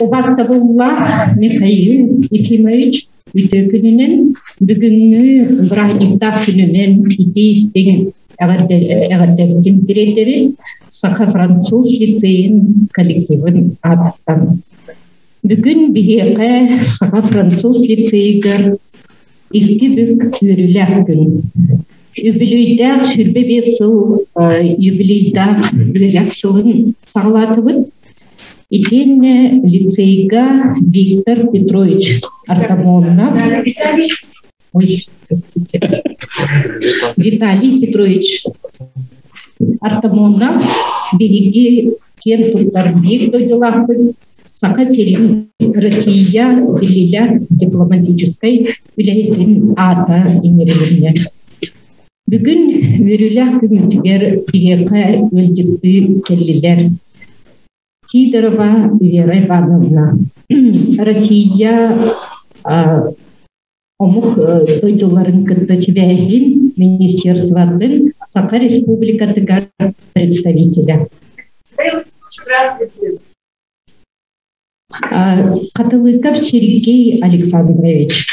Убастабыллаах Михаил Ефимович, үтүө күнүнэн, бүгүҥҥү бырааһынньыктаах күнүнэн итии-истиҥ эҕэрдэбитин тириэрдэбит Саха-француз лицейин коллективын аатыттан. Бүгүн биһиэхэ Саха-француз лицейигэр икки бүк үөрүүлээх күн. Үбүлүөйдээх 25 сыл юбилейдаах үөрэх сылын саҕалаатыбыт. Итиэннэ лицейга Виктор Петрович Артамонов, ой, простите, Виталий Петрович Артамонов биһиги киэн туттар биир дойдулаахпыт, Саха сирин Россия биллиилээх дипломатическай үлэһитин аата иҥэрилиннэ. Бүгүн үөрүүлээх күммүтүгэр биһиэхэ ыалдьыттыы кэллилэр. Сидорова Вера Ивановна, Россия омук дойдуларын кытта сибээһин министерствотын Саха Республикатыгар представителя. Здравствуйте. Хатылыков Сергей Александрович,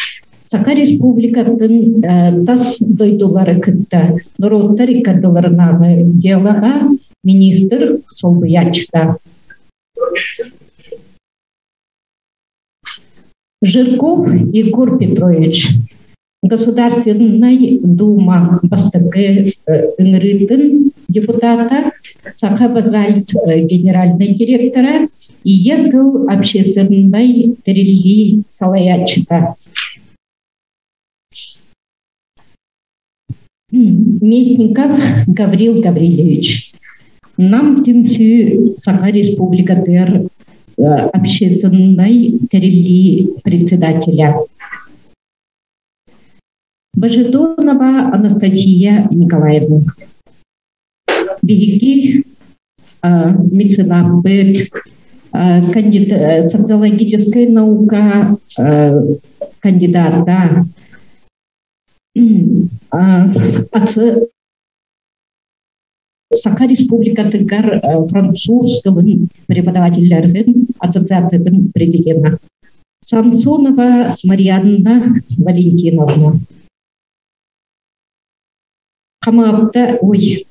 Саха Республикатын тас дойдулары кытта норуоттар иккардыларынааҕы дьыалаҕа министр солбуйааччыта. Жирков Егор Петрович, Государственнай Дума бастакы ыҥырыытын депутата, Саха Базальт генеральнай директора, Ийэ тыл общественнай тэриллии салайааччыта. Местников Гаврил Гаврильевич, Нам түмсүү Саха Республикатыгар общественнай тэриллии председателя. Божедонова Анастасия Николаевна. Биһиги меценаппыт, социологическай наука кандидата, Саха Республикатыгар француз тылын преподавателлэрин ассоциациятын президена. Самсонова Марианна Валентиновна. Хамаапта, ой,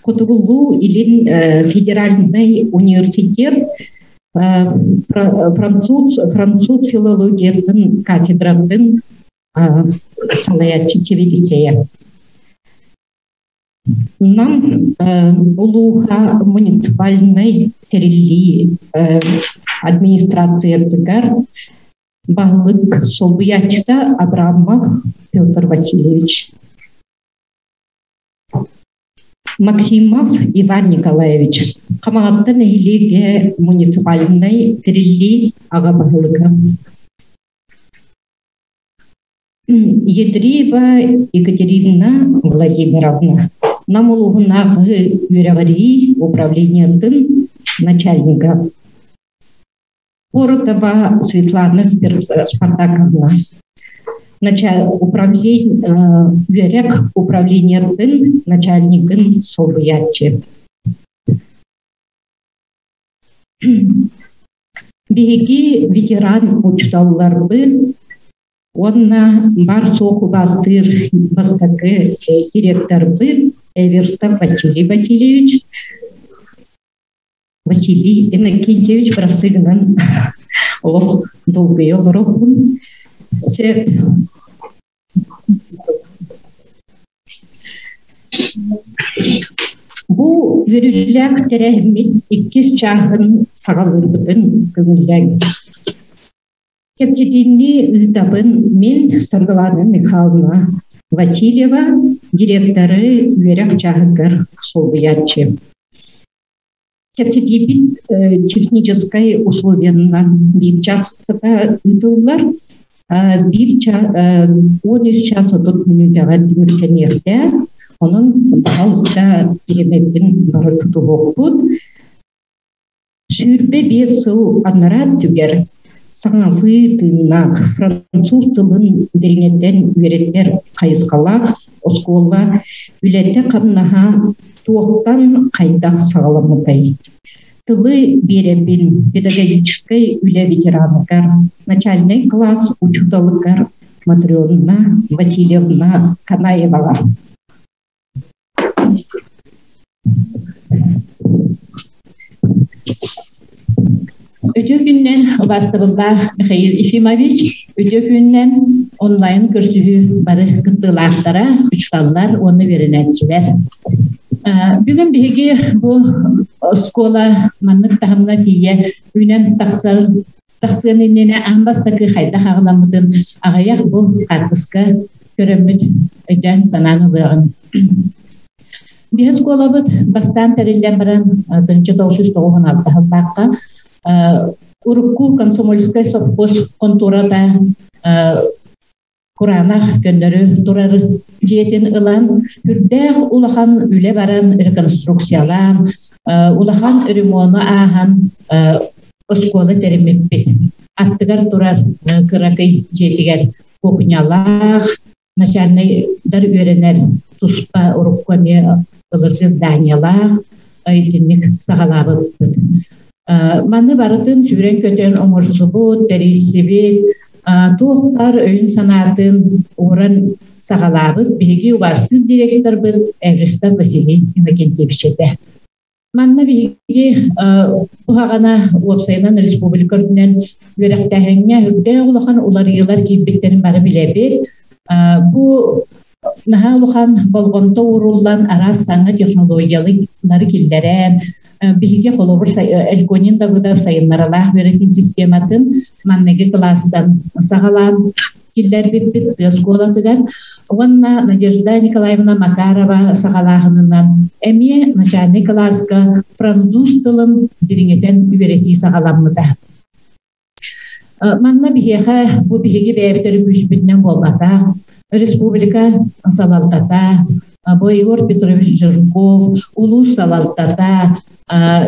Хотугулуу Илин федеральный университет француз, француз филологиятын кафедратын салайааччы сэбиэдиссэйэ. Нам улууһа муниципальнай тэриллии администрациятыгар баһылык солбуйааччыта Абрамов Петр Васильевич. Максимов Иван Николаевич, Хамаҕатта нэһилиэгэ муниципальнай тэриллии аҕа баһылыга. Ядреева Екатерина Владимировна, Нам улууһунааҕы үөрэҕирии управлениетын начальнига. Поротова Светлана Спартаковна, үөрэх управлениетын начальнигын солбуйааччы. Биһиги ветеран учууталларбыт уонна бар-суох убаастыыр бастакы директорбыт Эверстов Василий Васильевич, Василий Иннокентьевич бырастыгынан олох долгуйа олоробун. Сөп. Бу үөрүүлээх тэрээһиммит иккис чааһын саҕалыырбытын көҥүллээҥ. Кэпсэтиини ыытабын мин Саргылана Михайловна Васильева, директоры үөрэх чааһыгар солбуйааччы. Кэпсэтиибит техническай условиянан биир чаастата ыытыллар. Биир 13 час 30 мүнүүтэҕэ түмүктэниэхтээх. Онон баһаалыста бириэмэбитин бары тутуһуохпут. 25 сыл анараа өттүгэр саҥалыы тыыннаах француз тылын дириҥэтэн үөрэтэр хайысхалаах оскуола үлэтэ-хамнаһа туохтан хайдах саҕаламмытай? Тылы биэрэбин педагогическай үлэ ветераныгар, начальнай кылаас учууталыгар Матрена Васильевна Канаеваҕа. Үтүө күннэн убаастабыллаах Михаил Ефимович, үтүө күннэн онлайн көрсүһүү бары кыттыылаахтара, учууталлар уонна үөрэнээччилэр. Бүгүн биһиги бу оскуола маннык таһымҥа тиийэ үүнэн тахсар тахсыан иннинэ аан бастакы хайдах аҕыламмытын аҕыйах бу хаартыска көрөммүт өйдөөн санаан ылыаҕыҥ. Биһи оскуолабыт бастаан тэриллэн баран 1996 сыллаахха урукку комсомольскай сопхуос хонтуората кураанах көннөрү турар дьиэтин ылан, үрдээх улахан үлэ баран реконструкциялаан, улахан ремону ааһан оскуола тэриммиппит. Аттыгар турар кыракый дьиэтигэр кухнялаах, начальнайдар үөрэнэр туспа урукку эмиэ былыргы зданиялаах итинник саҕалаабыппыт. Маны барытын сүүрэн-көтөн оҥорсубут, тэрийсибит, туох баар өйүн-санаатын ууран саҕалаабыт биһиги убаастыыр директорбыт Эвристов Василий Иннокентьевич этэ. Манна биһиги куһаҕана уопсайынан республика үрдүнэн үөрэхтээһиҥҥэ үрдээх улахан уларыйыылар киирбиттэрин бары билэбит. Бу наһаа улахан болҕомто ууруллан араас саҥа технологиялары киллэрэн биһиги холобур Эльконин Давыдов сайыннаралаах үөрэтин систематын манныгы кылаастан саҕалаан киллэрбиппит тыа оскуолатыгар уонна Надежда Николаевна Макарова саҕалааһынынан эмиэ начальнай кылааска француз тылын дириҥэтэн үөрэтии саҕаламмыта. Манна биһиэхэ бу биһиги бэйэбит эрэ күүспүтүнэн буолбатах, республика салалтата, бу Егор Петрович Жирков, улуус салалтата,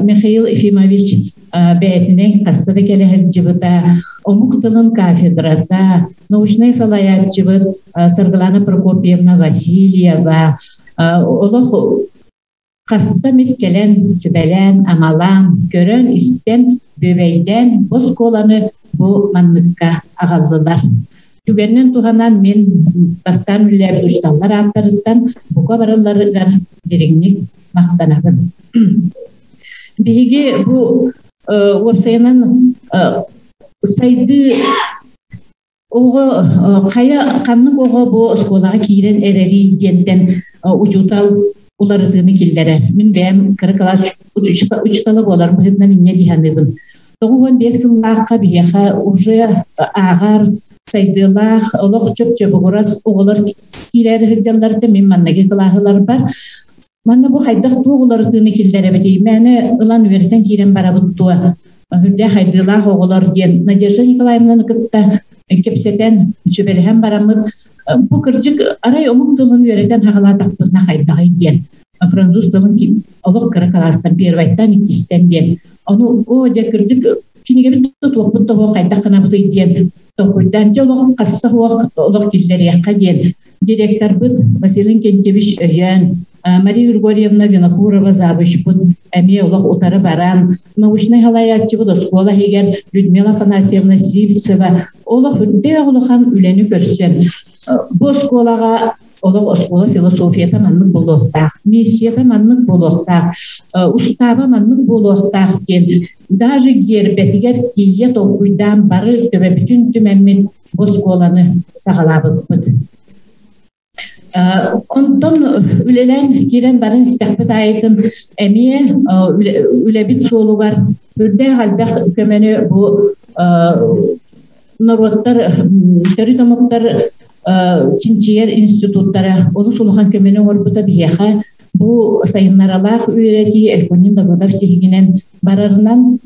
Михаил Ефимович бэйэтинэн хаста да кэлэ сылдьыбыта, омук тылын кафедрата, научнай салайааччыбыт Саргылана Прокопьевна Васильева олох хаста эмит кэлэн сүбэлээн, амалаан, көрөн-истэн, бүөбэйдээн бу оскуоланы бу манныкка аҕаллылар. Түгэнинэн туһанан мин бастаан үлэлээбит учууталлар ааттарыттан бука барылларыгар дириҥник махтанабын. Биһиги бу уопсайынан сайдыы оҕо хайа ханнык оҕо бу оскуолаҕа киирэн эрэрий диэнтэн учуутал уларытыыны киллэрэр. Мин бэйэм кыра кылаас учуутала буоларым быһыытынан инньэ дии саныыбын. 95 сыллаахха биһиэхэ уже ааҕар, сайдыылаах, олох чөп-чөбүгүрас оҕолор киирээри сылдьаллар да мин манныгы кылааһыларбар манна бу хайдах туох уларытыыны киллэрэбитий мээнэ ылан үөрэтэн киирэн барабыт дуо үрдээх хайдыылаах оҕолор диэн Надежда Николаевнаны кытта кэпсэтэн сүбэлэһэн бараммыт бу кырдьык арай омук тылын үөрэтэн хаҕалаатахпытына хайдаҕый диэн француз тылын олох кыра кылаастан первайтан иккистэн диэн ону оо дьэ кырдьык кинигэбит туохпут да суох хайдах гынабытый диэн толкуйдаан дьэ олох хасса суох олох киллэриэххэ диэн директорбыт Василий Кентьевич өйөөн Мария Григорьевна Винокурова завучпут эмиэ олох утары баран научнай салайааччыбыт оскуола иһигэр Людмила Афанасьевна Сивцева олох үрдээх улахан үлэни көрсөн бу оскуолаҕа олох оскуола философията маннык буолуохтаах, миссията маннык буолуохтаах, устааба маннык буолуохтаах диэн даже гиэрбэтигэр тиийэ толкуйдаан бары төбөбүтүн түмэммит бу оскуоланы саҕалаабыппыт. Онтон үлэлээн киирэн баран истэхпит аайытын эмиэ үлэбит суолугар үрдээх элбэх көмөнү бу норуоттар төрүт омуктар чинчийэр институттара олус улахан көмөнү оҥорбута биһиэхэ бу сайыннаралаах үөрэтии Эльконин Давыдов тиһигинэн барарынан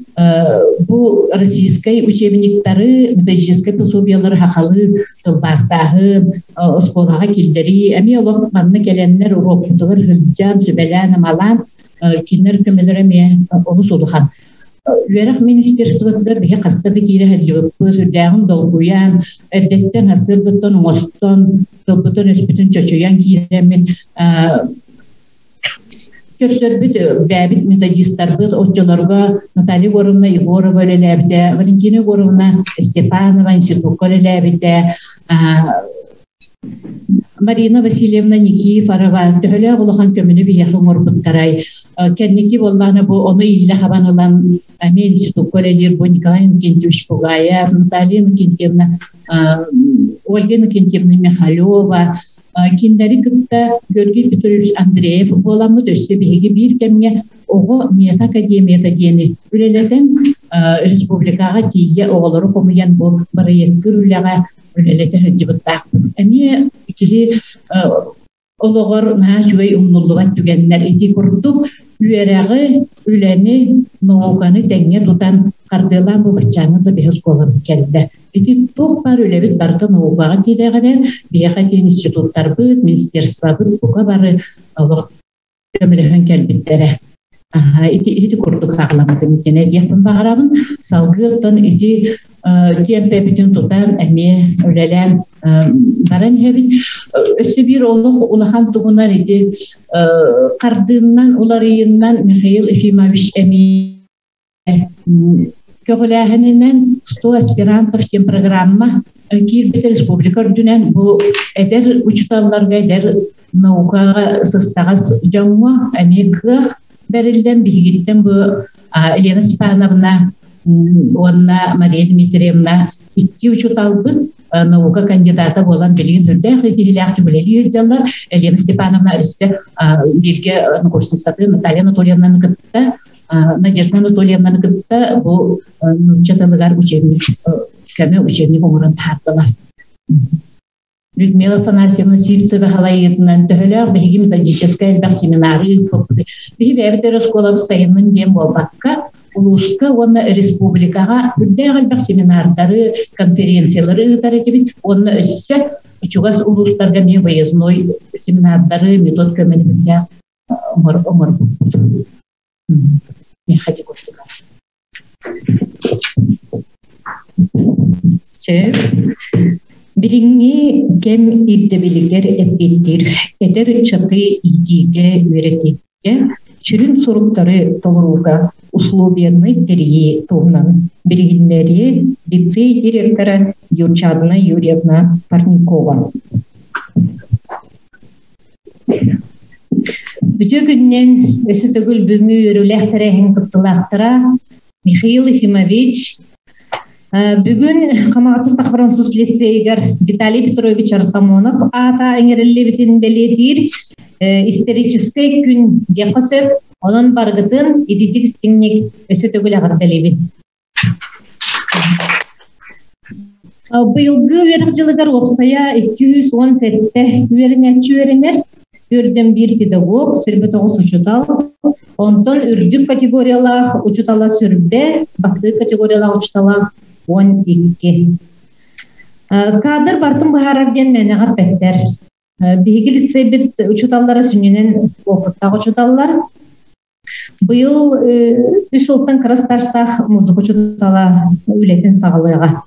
бу российскай учебниктары, методическай пособиялары хахалыы тылбаастааһын, оскуолаҕа киллэрии, эмиэ олох манна кэлэннэр уруокпутугар сылдьан, сүбэлээн-амалаан кинилэр көмөлөрө эмиэ олус улахан. Үөрэх министерствотыгар биһи хаста да киирэ сылдьыбыппыт, үрдээҕин долгуйан, эрдэттэн сарсыардаттан оҥостон, тылбытын-өспүтүн чочуйан киирэммит. Көрсөрбүт бэйэбит методистарбыт оччолорго Наталья Егоровна Егорова үлэлээбитэ, Валентина Егоровна Степанова институкка үлэлээбитэ, Марина Васильевна Никифорова төһөлөөх улахан көмөнү биһиэхэ оҥорбуттарай. Кэнники буоллаҕына бу ону иилэ хабан ылан эмиэ институкка үлэлиир бу Николай Иннокентьевич Бугаев, Наталья Иннокентьевна, Ольга Иннокентьевна Михалева, кинилэри кытта Георгий Петрович Андреев буоламмыт өссө биһиги биир кэмҥэ оҕо мета академията диэни үлэлэтэн республикаҕа тиийэ оҕолору хомуйан бу бырайыактыыр үлэҕэ үлэлэтэ сылдьыбыттаахпыт. Эмиэ киһи олоҕор наһаа үчүгэй умнуллубат түгэннэр ити курдук үөрэҕи, үлэни, науканы тэҥҥэ тутан хардыылаан бу баччааҥҥы да биһи оскуолабыт кэллэ. Ити туох баар үлэбит барыта наукаҕа тирэҕирэр, биһиэхэ ити институттарбыт, министерствобыт бука бары олох көмөлөһөн кэлбиттэрэ. Ити ити курдук аҕаламмытым итинэ диэхпин баҕарабын. Салгыы оттон ити тиэмпэбитин тутан эмиэ үлэлээн баран иһэбит. Өссө биир олох улахан туһунан ити хардыыннан уларыйыннан Михаил Ефимович эмиэ Көҕүлээһининэн 100 аспирантов диэн программа киирбит республика үрдүнэн бу эдэр учууталларга, эдэр наукаҕа сыстаҕас дьоҥҥо эмиэ кыах бэриллэн биһигиттэн бу Елена Степановна уонна Мария Дмитриевна икки учууталбыт наука кандидата буолан билигин сүрдээх ситиһиилээхтик үлэлии сылдьаллар. Елена Степановна өссө бииргэ однокурсницатын Наталья Анатольевнаны кытта Надежда Анатольевнаны кытта бу нуучча тылыгар учебник көмө учебник оҥорон таһаардылар. Людмила Афанасьевна Сивцева халайыытынан төһөлөөх биһиги методическай элбэх семинары ыыппыппыт. Биһи бэйэбит эрэ оскуолабыт сайыннын диэн буолбакка, улууска уонна республикаҕа үрдээх элбэх семинардары, конференциялары ыытар этибит уонна өссө чугас улуустарга эмиэ выездной семинардары, метод көмөнү үрдээх оҥорбуппут. Миэхэ курдук. Сөп. Билиҥҥи кэм ирдэбилигэр эппиэттиир эдэр ыччаты иитиигэ, үөрэтиигэ сүрүн соруктары толорууга условияны тэрийии туһунан билиһиннэриэ лицей директора Юрчадна Юрьевна Парникова. Бүтүө күнүнэн өссө төгүл бүгүҥҥү үөрүүлээх тэрээһин кыттыылаахтара Михаил Ефимович бүгүн Хамаҕатта Саха-Француз лицейигэр Виталий Петрович Артамонов аата иҥэриллибитин бэлиэтиир историческай күн диэххэ сөп. Онон барыгытын ититик истиҥник өссө төгүл эҕэрдэлиибин. Быйылгы үөрэх дьылыгар уопсайа 217 үөрэнээччи үөрэнэр, үрдүн биир педагог, сүрбэ тоҕус учуутал, онтон үрдүк категориялаах учуутала сүрбэ, бастакы категориялаах учуутала 12. Кадр бартын быһаарар диэн мээнэҕэ эппэттэр. Биһиги лицейбит учууталлара сүнньүнэн опыттаах учууталлар. Быйыл үс сылтан кыра стажтаах музыка учуутала үлэтин саҕалыаҕа.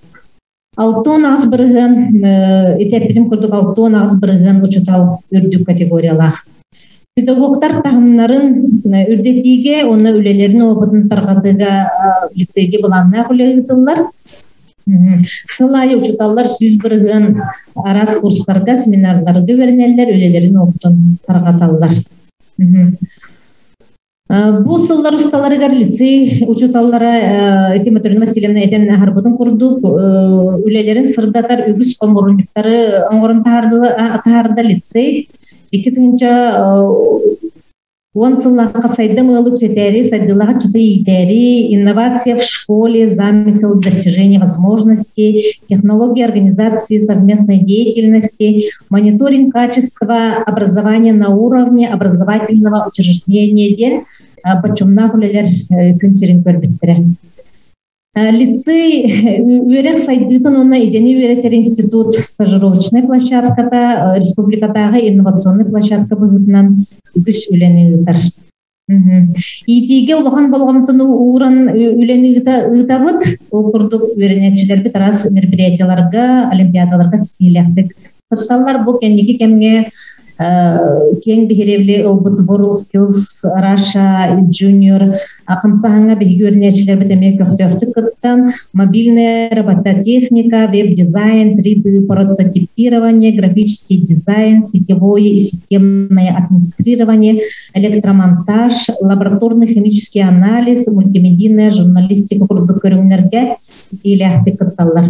68% ити эппитим курдук 68% учуутал үрдүк категориялаах. Педагогтар таһымнарын үрдэтиигэ уонна үлэлэрин опытын тарҕатыыга лицейгэ былааннаах үлэ ыытыллар. Сыл аайы учууталлар 100% араас курстарга, семинардарга үөрэнэллэр, үлэлэрин опытын тарҕаталлар. Бу сыллар усталарыгар лицей учууталлара ити Матрена Васильевна этэн аһарбытын курдук үлэлэрин сырдатар үгүс хомуурунньуктары оҥорон таһаарда лицей. Икки тыһыынча 10 сыллаахха сайдам ыалы үксэтээри, сайдыылаах ыччаты иитээри, инновация в школе, замысел достижения возможностей, технологии организации совместной деятельности, мониторинг качества образования на уровне образовательного учреждения диэн боччумнаах үлэлэр күн сирин көрбүттэрэ. Лицей үөрэх сайдыытын уонна идэни үөрэтэр институт стажировочнай площадката республикатааҕы инновационнай площадка быһыытынан үгүс үлэни ыытар. Иитиигэ улахан болҕомтону ууран үлэни ыытабыт. Ол курдук үөрэнээччилэрбит араас мероприятияларга, олимпиадаларга ситиһиилээхтик кытталлар. Бу кэнники кэмҥэ Киэҥ биһирэбили ылбыт WorldSkills Russia Junior хамсааһыҥҥа биһиги үөрэнээччилэрбит эмиэ көхтөөхтүк кыттан, мобильная робототехника, веб-дизайн, 3D прототипирование, графический дизайн, сетевое и системное администрирование, электромонтаж, лабораторный химический анализ, мультимедийная журналистика курдук көрүҥнэргэ ситиилээхтик кытталлар.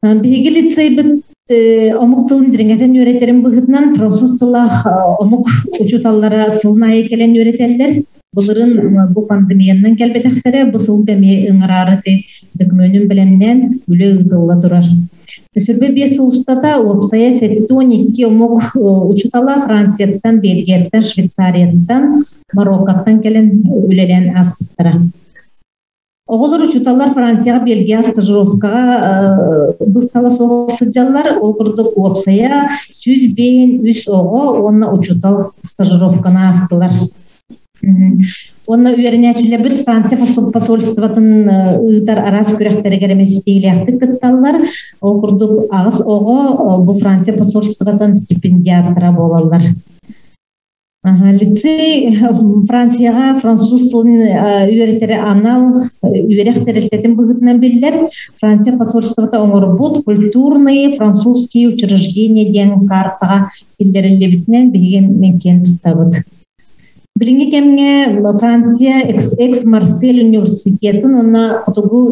Биһиги лицейбит омук тылын дириҥэтэн үөрэтэрин быһыытынан француз тыллаах омук учууталлара сылын аайы кэлэн үөрэтэллэр. Былырын бу пандемиянан кэлбэтэхтэрэ, бу сылга эмиэ ыҥыраары дөкүмүөнүн бэлэмнээн үлэ ыытылла турар. Сүрбэ 5 сыл устата уопсайа 72 омук учуутала Францияттан, Бельгияттан, Швейцарияттан, Мароккоттан кэлэн үлэлээн ааспыттара. Оҕолор учууталлар Францияҕа, Бельгияҕа стажировкаҕа быыстала суох сылдьаллар. Ол курдук уопсайа 153 оҕо уонна учуутал стажировканы аастылар. Уонна үөрэнээччилэрбит Франция посольствотын ыытар араас күрэхтэригэр эмиэ ситиһиилээхтик кытталлар. Ол курдук аҕыс оҕо бу Франция посольствотын стипендиаттара буолаллар. Лицей Францияҕа француз тылын үөрэтэрэ анал үөрэх тэрилтэтин быһыытынан биллэр. Франция посольствота оҥорбут культурные французские учреждения диэн картаҕа киллэриллибитинэн биһиги киэн туттабыт. Билиҥҥи кэмҥэ Франция экс-Марсель университетын уонна Хотугу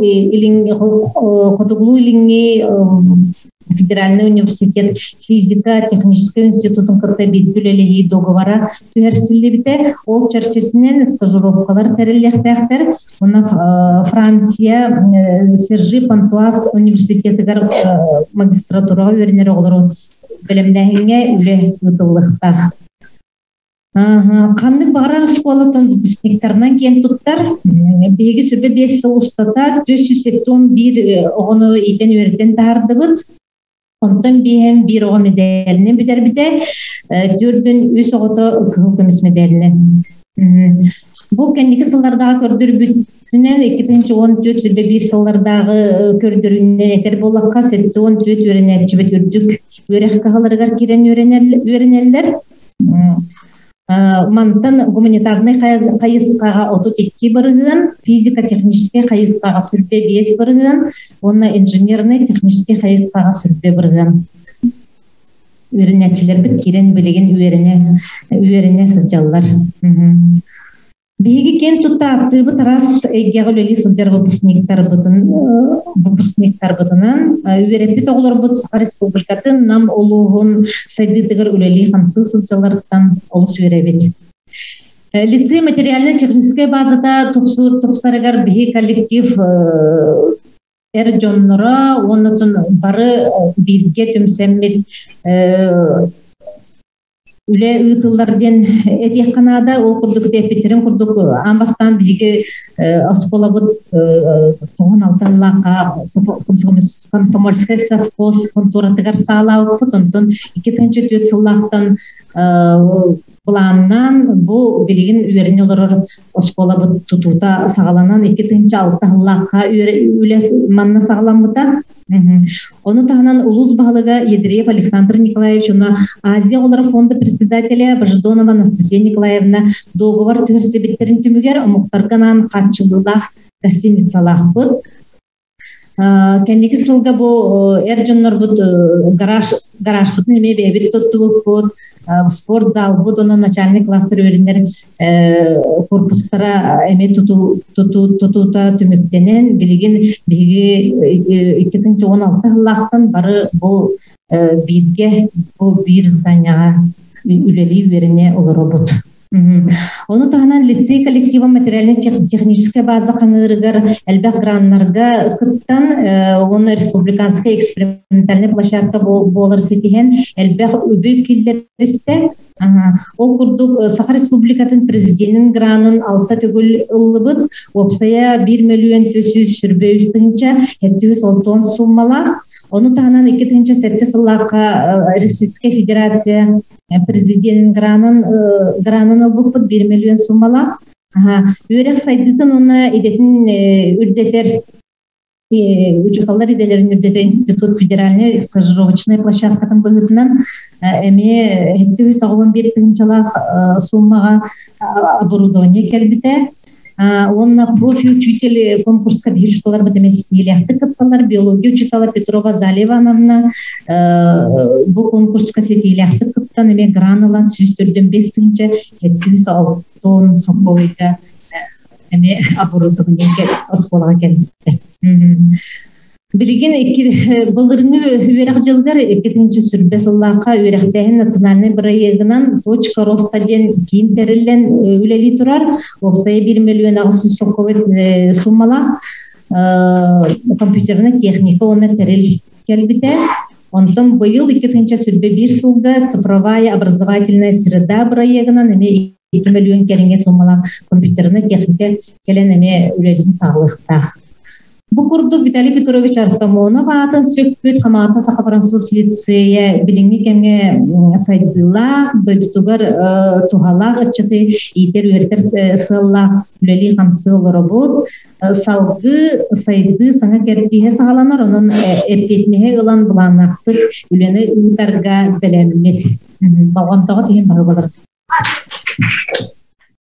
Хотугулуу-Илиҥҥи федеральный университет физико-техническэй институтун кытта бииргэ үлэлэһии договора түһэрсиллибитэ. Ол чэрчитинэн стажировкалар тэриллиэхтээхтэр. Уонна Франция Сержи Понтуаз университетыгар магистратураҕа үөрэнэр оҕолору бэлэмнээһиҥҥэ үлэ ыытыллыахтаах. Ханнык баҕарар оскуолаттан выпускниктарынан киэн туттар. Биһиги сүрбэ 5 сыл устата 471 оҕону иитэн үөрэтэн таһаардыбыт. Онтон биэһэн биир оҕо мэдээлинэн бүтэрбитэ, төрдүн үс оҕото кыһыл көмүс мэдээлинэн. Бу кэнники сыллардааҕы көрдөрбүтүнэн 2014 сүрбэ биир сыллардааҕы көрдөрүүнэн этэр буоллахха, 74 үөрэнээччибит үрдүк үөрэх кыһаларыгар киирэн үөрэнэллэр. Мантан гуманитарнай хайысхаҕа 32 бырыһыан, физико-техническэй хайысхаҕа сүрбэ 5 бырыһыан уонна инженернай-техническэй хайысхаҕа сүрбэ бырыһыан. Үөрэнээччилэрбит киирэн билигин үөрэнэ үөрэнэ сылдьаллар. Биһиги киэн тутта ааттыыбыт араас эйгэҕэ үлэлии сылдьар выпускниктарбытын выпускниктарбытынан үөрэппит оҕолорбут Саха Республикатын Нам улууһун сайдыытыгар үлэлии-хамсыы сылдьалларыттан олус үөрэбит. Лицей материально-техническэй базата тупсарыгар биһи коллектив эр дьонноро уонна бары бииргэ түмсэммит үлэ ыытыллар диэн этиэххэ наада. Ол курдук эппиттэрин курдук аан бастаан биһиги оскуолабыт тоҕун алталлаахха комсомольскай совхоз хонтуоратыгар саалаабыппыт. Онтон 2004 сыллаахтан былааннаан бу билигин үөрэнэ олорор оскуолабыт тутуута саҕаланан 2006 сыллаахха үлэ манна саҕаламмыта. Ону таһынан улуус баһылыга Ядреев Александр Николаевич уонна Азия оҕолоро фонда председателэ Бождонова Анастасия Николаевна договор түһэрсибиттэрин түмүгэр омуктарга анаан хааччыллыылаах гостиницалаахпыт. Кэнники сылга бу эр дьоннорбут гараж гаражпытын эмиэ бэйэбит туттубуппут, спорт залбыт уонна начальный класстар үөрэнэр корпустара эмиэ тутуута түмүктэнэн, билигин биһиги 2016 сыллаахтан бары бу бииргэ бу биир зданияҕа үлэлии үөрэнэ олоробут. Ону таһынан лицей коллектива материально-техническая база хаҥыырыгар элбэх граннарга кыттан, уонна республиканскай экспериментальный площадка буолар ситиһэн элбэх үбү киллэристэ. Ол курдук Саха Республикатын президенин гранын алта төгүл ыллыбыт. Уопсайа 1 мөлүйүөн 423 тыһыынча 760 суммалаах. Ону таһынан 2007 сыллаахха Российская Федерация президенин гранын гранын ылбыппыт 1 мөлүйүөн суммалаах. Үөрэх сайдыытын уонна идэтин үрдэтэр. Учууталлар идэлэрин үрдэтэ институт федеральнай стажировочнай площадкатын быһыытынан эмиэ 781 тыһыынчалаах суммаҕа оборудование кэлбитэ. Уонна профи-учитель конкурска биһи учууталларбыт эмиэ ситиһиилээхтик кытталлар. Биология учуутала Петрова Залия Ивановна бу конкурска ситиһиилээхтик кыттан эмиэ гран ылан 145 тыһыынча 706 сокуойга эмиэ оборудование оскуолаҕа кэлбитэ. Билигин былырыҥҥы үөрэх дьылыгар 2020 сыллаахха үөрэхтээһин национальнай бырайыагынан «Точка роста» диэн киин тэриллэн үлэлии турар. Уопсайа 1 миллион 800 солкуобай суммалаах компьютерная техника уонна тэрил кэлбитэ. Онтон быйыл 2021 сылга цифровая образовательная среда бырайыагынан эмиэ 2 миллион кэриҥэ суммалаах компьютерная техника кэлэн эмиэ үлэлиин саҕалыахтаах. Бу курдук Виталий Петрович Артамонов аатын сүкпүт Хамаҕатта саха-француз лицейэ билиҥҥи кэмҥэ сайдыылаах, дойдутугар туһалаах ыччаты иитэр-үөрэтэр сыаллаах үлэлии-хамсыы олоробут. Салгыы сайдыы саҥа кэрдииһэ саҕаланар, онон эппиэтинэһи ылан былааннаахтык үлэни ыытарга бэлэммит. Болҕомтоҕо тиһин баһы болар.